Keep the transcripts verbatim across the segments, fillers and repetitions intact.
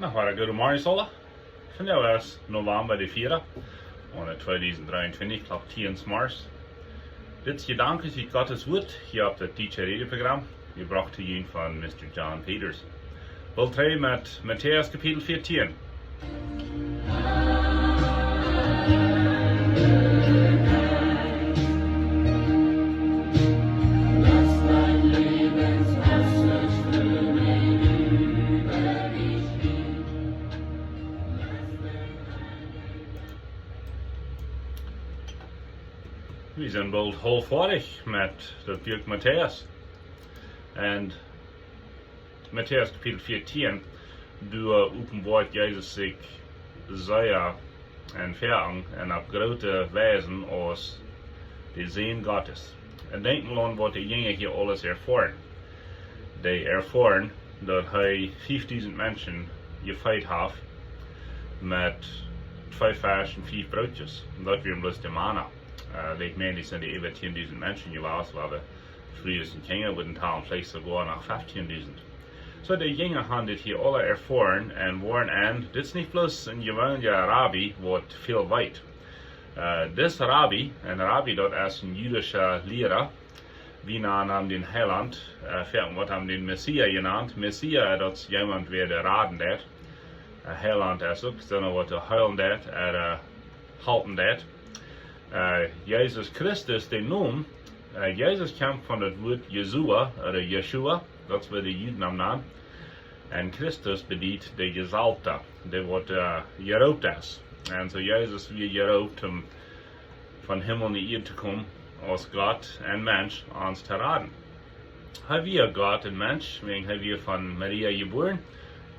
Na, goodemorjen aula. Vondoag es November de vieede, aune tweedusent dreeuntwintich, Klock tieen zemorjes. Dit es Jedanken ut Gottes Wuat hia opp daut Teacher Radio Programm, jebrocht to junt von Mister John Peters. Wie woaren met Matäus Kapitel vieetieen. Wie sent boolt haulf foadich met daut Buak Matäus. En Matäus Kapitel vieetieen, doa openboat Jesus sikj sea en Fäaen en opp groote Wies aus de Sän Gottes. En denkj mol aun waut de Jinja hia aules erfoaren. Dee erfoaren daut hee fiefdusent Menschen jefeet haft met twee Fesch un fief Brootjes. Daut wieren bloos de Mana. Äh, ekj meen, daut sent äwa tiendusent Menschen jewast, wiels Frues un Kjinja wudden talen veleicht soogoa noch fieftiendusent. Soo, de Jinja haben dit hia aula erfoaren en woaren en, dit es nich bloos een jeweenelja Rabbi, waut väl weet. Äh, dis Rabbi, een Rabbi, daut es een jüdischa Liera, wie nanen am dän Heilaunt, äh, väl woat am dän Messias jenant. Messias, daut es jemaunt, wäa dee raden deit. Äh, Heilaunt es uk, soo waut dee heelen deit, ooda, äh, halpen deit. Äh, Jesus Christus, de Nomen, äh, Jesus kjemt von daut Wuat Jesua, ooda Jeschua, daut es waut de Juden am nanen. En Christus bediet de Jesalfta, dee waut, äh, jeroopt es. En soo Jesus wia jeroopt om von Himmel no Ieed to komen, aus Gott en Mensch ons to raden. Hee wia Gott en Mensch, wiels hee wia von Maria jebuaren,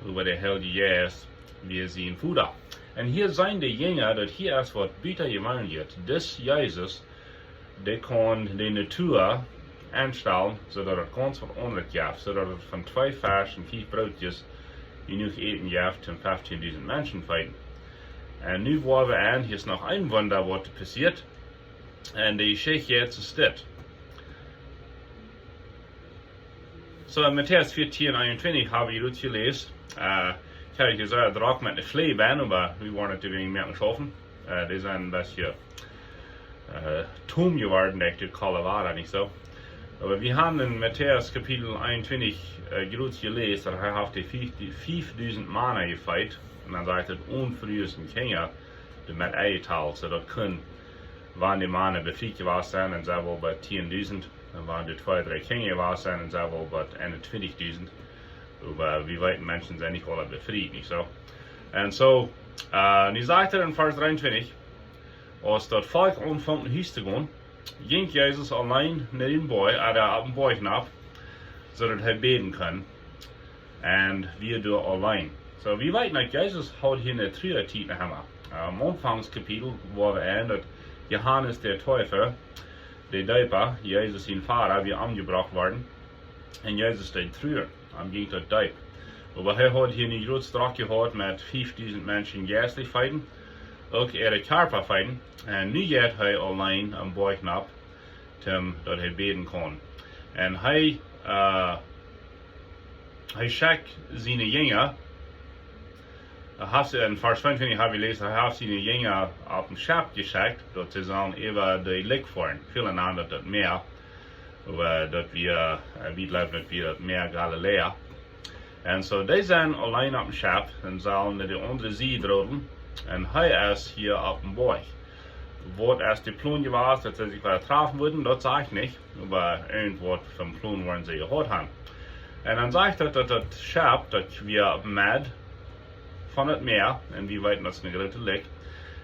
äwa de Heilje Jeist wia sien Voda. En hia seenen de Jinja, daut hia es waut butajeweeneljet. Dis Jesus, dee kaun de Natua enstalen, soo daut et gaunz waut aundret jeft, soo daut et von twee Fesch un fief Brootjes jenuach Äten jeft om fieftiendusent Menschen feeden. En nu woa wie en, hia es noch een Wunda waut passieet. En de Jeschicht es dit. Soo, en Matäus vieetieen, eenuntwintich hab wie daut jeläst. Äh, ekj hab hia soo drock met de Fleebein, oba wie woaren daut een bät mea schaufen. Äh, dee sent een bät, äh, tom jeworden, denkj ekj, de kolle Wada, nich soo? Oba wie haben en Matäus Kapitel eenuntwintich, äh, daut jeläst, daut hee haft de fief, de fiefdusent Mana jefeet. En dan sajcht et, un Frues un Kjinja, dee met enjetalt, soo daut kunn, wan de Mana befriet jewast sent, en see wia bie tiendusent, en wan doa twee, dree Kjinja jewast sent, en see wia bie eenuntwintich dusent. Oba wie weeten, Menschen sent nich aula befriet, nich soo? En soo, äh, nu sajcht et en Varsch dreeuntwintich, aus daut Volkj aunfunk no Hus to gonen, jinkj Jesus auleen no dän Boajch, ooda opp dän Boajch nopp, soo daut hee bäden kunn. En wia doa auleen. Soo, wie weeten daut Jesus haud hia eene Truatiet noch emol. Äh, aum Aunfank Kapitel woa wie en daut Johanes de Deepa, de Deepa, Jesus sien Voda, wia omjebrocht worden. En Jesus deed truren, am jinkj daut deep. Oba hee haud hia nu grooten Druck jehaut met fiefdusent Menschen jeistlich feeden, uk äare Kjarpa feeden. En nu jeit hee auleen opp dän Boajch nopp, toom daut hee bäden kunn. En hee, äh, hee schekjt siene Jinja, hee haft, en Varsch tweeuntwintich hab wie jeläst, hee haft siene Jinja opp een Schepp jeschekjt, daut see sellen äwa de Lake foaren. Väle nanen daut daut Mäa, oba daut wia, äh, wie jleewen daut wia daut Mäa Galiläa. En soo, dee sent auleen opp een Schepp en sellen no de aundre Sied roden. En hee es hia opp dän Boajch. Waut es de Plon jewast, daut see sikj wada trafen wudden, daut sajcht nich. Oba irjentwaut fa een Plon woaren see jehaut haben. En dan sajcht et, daut daut Schepp, daut wia opp Med von daut Mäa, en wie weeten daut es eene groote Lake,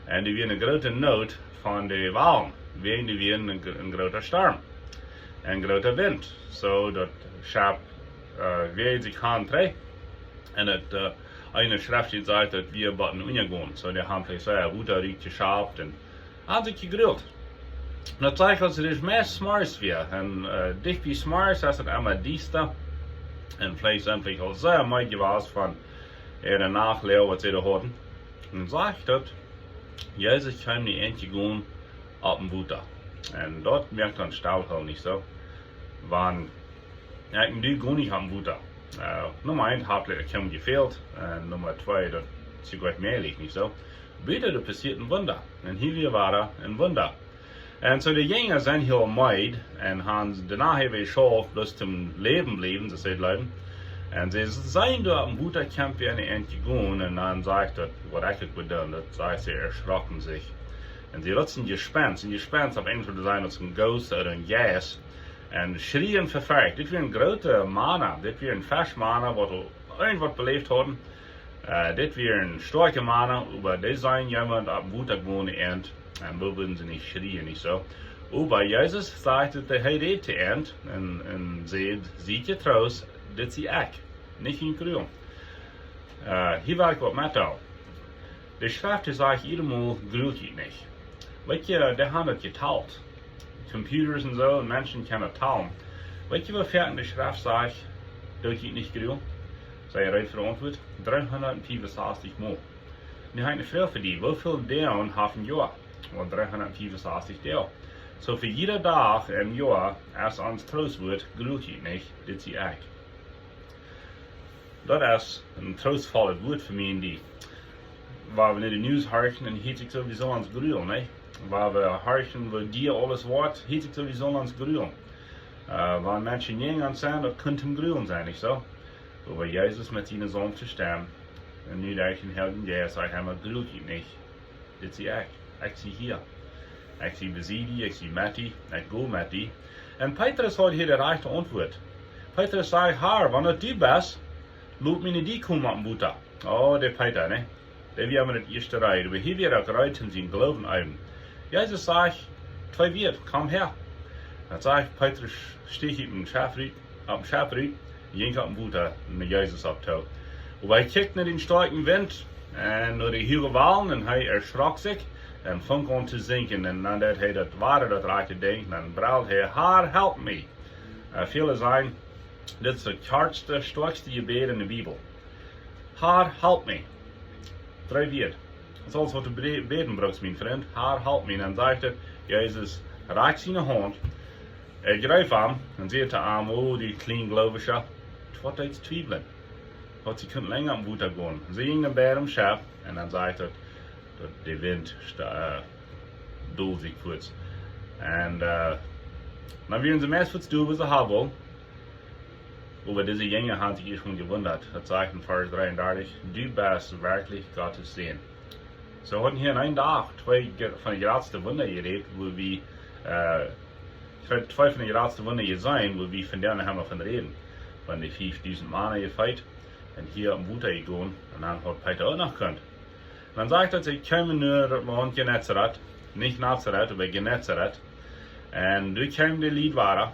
en doa wia eene groote Noot von de Walen, wäajen doa wia een, een groota Storm, een groota Wint, soo daut Schepp, äh, wäajd sikj han un trigj, en et, äh, eene Schreft sajcht, daut wia bott unjagonen, soo dee han veleicht sea Wota rutjeschauft en han sikj jegruelt. Daut sajcht, aus et meist zemorjes wia. En, äh, dicht bie zemorjes es et emma diesta. En veleicht sent see aul sea meed jewast von äare Nachtläwen, waut see doa hauden. En sajcht et, Jesus kjeem nu endlich aun opp dän Wota. En daut moakt dan Staul, nich soo? Wan, jo, ekj meen, du gonen nich opp dän Wota. Äh, Numma eent, haft et kaum jefält. Un Numma twee, daut es goanich mäajlich, nich soo? Wieda, doa passieet een Wunda. Un hia wia wada een Wunda. Un soo de Jinja sent hia meed un han doano hee jeschauft, bloos toom läwen bliewen, soo see jleewen. Un see seenen doa oppem Wota, kjemt wada een Enj jegonen un dan sajcht daut, waut ekj uk wull doonen, daut sajcht, see erschrocken sikj. Un see, daut es een Jespenst, een Jespenst opp Enjlisch wudd sennen, daut es een ghost ooda een Jeist. Un schrieen vefercht. Dit wieren groote Mana, dit wieren Feschmana, waut aul irjentwaut beläft hauden. Äh, dit wieren stoakje Mana, oba dee seenen jemaunt oppem Wota gonen un, un woo wudden see nich schrieen, nich soo? Oba Jesus sajcht, daut hee räd to an un, un säd: "Siet jetroost, dit sie ekj, nich junt grulen." Äh, hia well ekj waut met doonen. De Schreft, dee sajcht jieda Mol: "Grult junt nich." Weet jie, dee han daut jetalt. Computers un soo, un Menschen kjennen daut talen. Weet jie, woo foaken de Schreft sajcht: "Doo junt nich grulen"? Sent jie reed fa de Auntwuat? Dreehundatfiewensastich Mol. Nu hab ekj eene Froag fa die. Woo väl Doag haft een Joa? Well, dreehundatfiewensastich Doag. Soo fa jieda Dach em Joa es ons Troostwuat: "Grult junt nich, dit sie ekj." Daut es een troostvollet Wuat fa mie un die. Wan wie no de News horchen, dan hieet sikj soo, wie sellen ons grulen, nä? Wan wie horchen, woo dia aules woat, hieet sikj soo, wie sellen ons grulen. Äh, wan Menschen jäajen ons sent, daut kunn toom grulen sennen, nich soo? Oba Jesus met siene saunfte Stemm, un nu derch dän Heiljen Jeist, sajcht hee: "Grult junt nich, dit sie ekj. Ekj sie hia. Ekj sie bie die, ekj sie met die, ekj go met die." Un Petrus haud hia de rajchte Auntwuat. Petrus säd: "Herr, wan daut du best, lot mie no die komen oppem Wota." Oh, de Petrus, nä? Dee wia met daut ieeschte reed, oba hia wia hee reed toom sienen Gloowen äwen. Jesus sajcht twee Wieed: "Komm häa." Daut sajcht, Petrus stich ut dän Schepp rut, oppem Schepp rut, jinkj oppem Wota no Jesus opp too. Oba hee kjikjt no dän stoakjen Wint un no de huage Walen un hee erschrok sikj un funk aun to sinkjen. Un dan deed hee daut wada, daut rajchte Dinkj, dan breld hee: "Herr, help mie." Äh, väle sajen, dit es daut kjartste, stoakjste Jebäd enne Bibel. "Herr, help mie." Dree Wieed. Daut es aules, waut du bre-, bäden brukst, mien Frint. "Herr, help mie." Dan sajcht et, Jesus rakjt siene Haunt, hee jreep am un säd to am: "Oh, du Kjleengleewja, waut deetst du twiewlen?" Haud see kunt lenja oppem Wota gonen. See jinjen bie dän Schepp un dan sajcht et, daut de Wint sta-, äh, dol sikj fuats. Un, äh, dan wieren see meist fuats doa, wua see han wullen. Oba dise Jinja han sikj ieescht mol jewundat. Daut sajcht en Varsch dreeundartich: "Du best werkjlich Gottes Sän." See hauden hia en eenen Dach twee ge-, von de jratste Wunda jerät, wua wie, äh, twee von de jratste Wunda jeseenen, wua wie vondoag noch emma von räden. Von de fiefdusent Mana jefeet un hia oppem Wota jegonen, un dan haud Petrus uk noch kunt. Dan sajcht et, see kjeemen no daut Launt Genezareth, nich Nazareth, oba Genezareth. Un doa kjeemen de Lied wada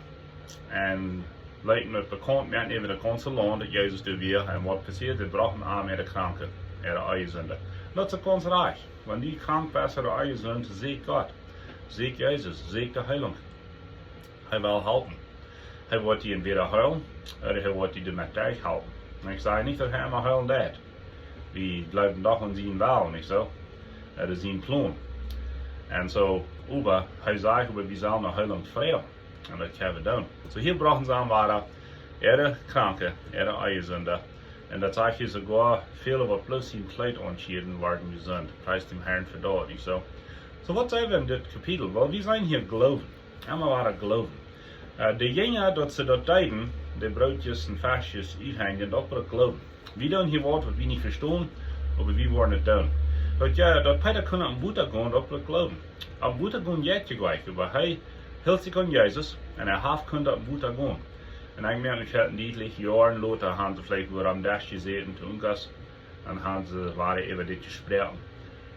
un leeten daut bekaunt moaken äwa daut gaunze Launt, daut Jesus doa wia. Un waut passieed? See brochten am äare Kranke, äare Onjesunde. Daut es gaunz rajcht. Wan du krank best ooda onjesunt, sieekj Gott. Sieekj Jesus, sieekj de Heelunk. Hee well halpen. Hee woat die entwäda heelen, ooda hee woat die doamet derchhalpen. Un ekj saj nich, daut hee emma heelen deit. Wie jleewen doch aun sienen Wellen, nich soo? Daut es sien Plon. Un soo, oba hee sajcht, oba wie sellen no Heelunk froagen. Un daut kjenn wie doonen. Soo, hia brochten see am wada äare Kranke, äare Onjesunde. Un daut sajcht hia soogoa, väle waut bloos sien Kjleet aunrieeden, worden jesunt. Pries däm Herrn fa daut, nich soo? Soo, waut seenen wie en dit Kapitel? Well, wie seenen hia Gloowen. Emma wada Gloowen. Äh, de Jinja, daut see daut deeden, de Brootjes un Feschjes uthenjen, daut brukt Gloowen. Wie doonen hia waut, waut wie nich vestonen, oba wie woaren et doonen. Daut, jo, daut Petrus kunn oppem Wota gonen, daut brukt Gloowen. Oppem Wota gonen jeit je jlikj, oba hee hilt sikj aun Jesus un hee haft kunt oppem Wota gonen. Un ekj moak mie daut dietlich, Joaren lota han see veleicht wada aum Desch jesäten, to unkas, un han see wada äwa dit jesproaken.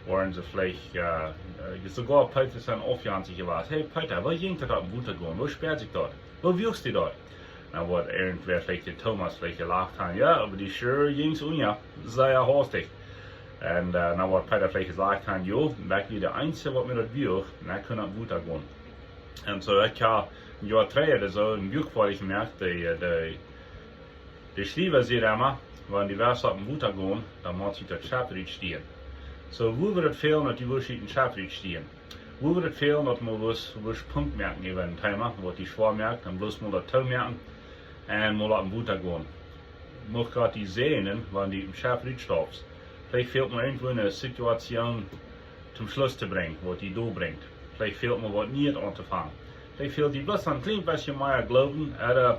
Wieren see veleicht, äh, äh, soogoa Petrus sien Aufjäwen jewast. Hey Peter, woo jinkj daut oppem Wota gonen? Woo spält sikj daut? Woo wurscht du daut? Dan woat irjentwäa veleicht, de Thomas veleicht jelacht han: "Jo, oba dee Schuur jinkj unja, sea haustich." Un, äh, dan woat Peter veleicht jesajcht han: "Jo, ekj wia de eensje, waut mie daut wuag, un ekj kunn oppem Wota gonen." Un soo, ekj hab een Joa trigj ooda soo een Buak foadich jemoakt, dee, äh, dee De Schriewa säd emma, wan du west oppem Wota gonen, dan motst du daut Schepp rut stieen. Soo, woo wudd et fälen, daut du wurscht ut een Schepp rut stieen? Woo wudd et fälen, daut du mol wurscht, wurscht Punkt moaken äwa een Thema, waut die schwoa moakt, dan bloos mol daut toomoaken un mol oppem Wota gonen? Mucht Gott die säajnen, wan du em Schepp rutstaupst. Veleicht fält mau irjentwoo eene Situation toom Schluss to brinjen, waut die doabrinjt. Veleicht fält mau waut Niees auntofangen. Veleicht fält die bloos een kjlien bät mea Gloowen, ooda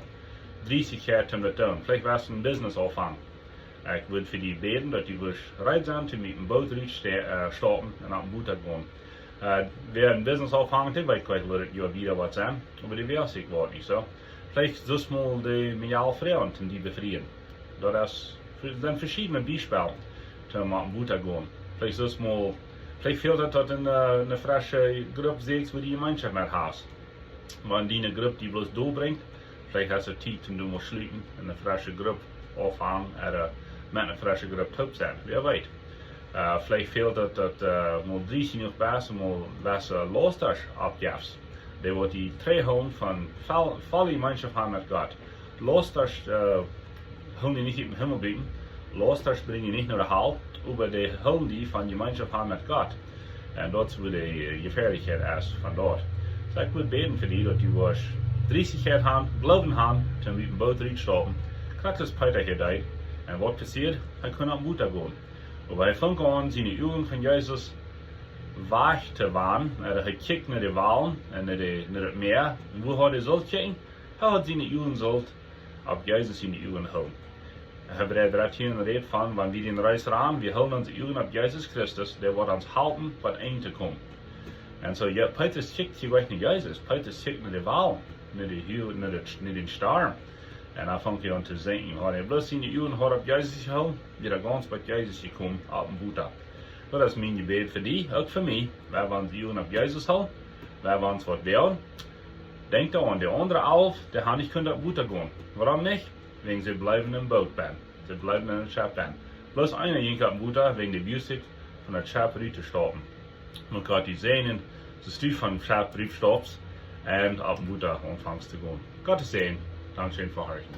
Driestichkjeit toom daut doonen. Veleicht west du een Business aunfangen. Ekj wudd fa die bäden, daut du wurscht reed sennen, toom met een Boot rut sta-, äh, staupen un opp een Boot gonen. Äh, wäa een Business aunfangt, dee weet nich, woo daut Joa wieda woat sennen, oba dee weet sikj waut nich soo. Veleicht sust mol de Mejal froagen, toom die befrieen. Daut es, sent veschiedne Biespels, toom opp een Boot gonen. Veleicht sust mol, veleicht fält et, daut du eene, äh, eene frische Grupp sitst, wua du Jemeenschoft met hast. Wan diene Grupp die bloos doabrinjt, veleicht es et Tiet, toom du must schloten un eene frische Grupp aunfangen, ooda met eene frische Grupp toop sennen. Wäa weet. Äh, veleicht fält et, daut, äh, mol driest jenuach best, mol waut, äh, Laustasch oppjefst. Dee waut die trigjhoolen von voll, volle Jemeenschoft haben met Gott. Laustasch, äh, hoolen die nich ut dän Himmel buten. Laustasch brinjen die nich no de Hal, oba dee hoolen die von Jemeenschoft haben met Gott. Un daut es wua de, äh, Jefäalichkjeit es von daut. Soo, ekj wudd bäden fa die, daut du wurscht Driestichkjeit haben, Gloowen haben, toom met een Boot rutstaupen. Krakjt soo aus Peeta hia deed. Un waut passieed? Hee kunn opp Wota gonen. Oba hee funk aun, siene Uagen von Jesus wajch to wenden. Hee kjikjt no de Walen un no de, no daut Mäa. Un wua haud hee sullt kjikjen? Hee haud siene Uagen sullt opp Jesus siene Uagen hoolen. Hebräa dartieen rät von, wan wie dän Reis ranen, wie hoolen onse Uagen opp Jesus Christus, dee woat ons halpen, bat Enj to komen. Un soo, jo, Petrus kjikjt hia wajch no Jesus, Petrus kjikjt no de Walen, no de Hu-, no de, no dän Storm. Un dan funk hee aun to sinkjen. Haud hee bloos siene Uagen haud opp Jesus jehoolen, wia hee gaunz bat Jesus jekomen, opp een Wota. Daut es mien Jebäd fa die, uk fa mie. Wan wie onse Uagen opp Jesus hoolen, wan wie ons waut doonen, denkj doaraun, de aundre alf, dee haben nich kunt opp Wota gonen. Wuarom nich? Wäajen see bleewen em Boot bennen. See bleewen em Schepp bennen. Bloos eena jinkj opp Wota, wäajen dee wist sikj von daut Schepp rut to staupen. Mucht Gott die säajnen, daut du vom Schepp rut staupst un opp Wota aunfangst to gonen. Gott säajnen. Dankscheen fa horchen.